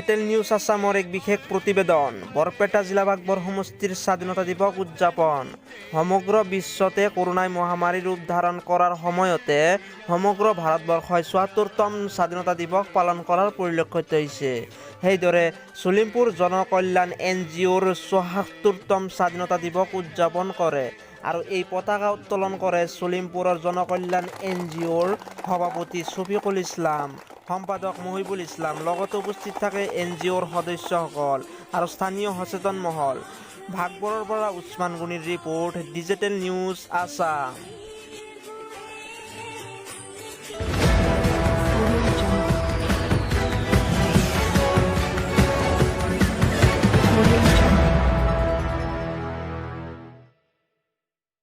Digital news আছামৰ এক বিশেষ প্ৰতিবেদন। বৰপেটা জিলা বাঘবৰ সমষ্টিৰ স্বাধীনতা দিৱস উদযাপন। সমগ্ৰ বিশ্বতে কৰোণাই মহামাৰী ৰূপ ধাৰণ কৰাৰ সময়তে সমগ্ৰ ভাৰতবৰ্ষই 74তম স্বাধীনতা দিৱস পালন কৰাৰ পৰিলক্ষিত হৈছে। সেইদৰে চলিমপুৰ জনকল্যাণ এনজিঅ'ৰ 74তম স্বাধীনতা দিৱস উদযাপন কৰে আৰু এই পতাকা উত্তোলন কৰে চলিমপুৰৰ জনকল্যাণ এনজিঅ'ৰ সভাপতি শফিকুল ইছলাম, সম্পাদক মহিবুল ইছলাম, লগতে উপস্থিত থাকে এনজিঅ'ৰ সদস্যসকল আৰু স্থানীয় সচেতন মহল। ভাগবৰৰ পৰা উছমান গনিৰ report, digital news Assam. Audio Jungle. Audio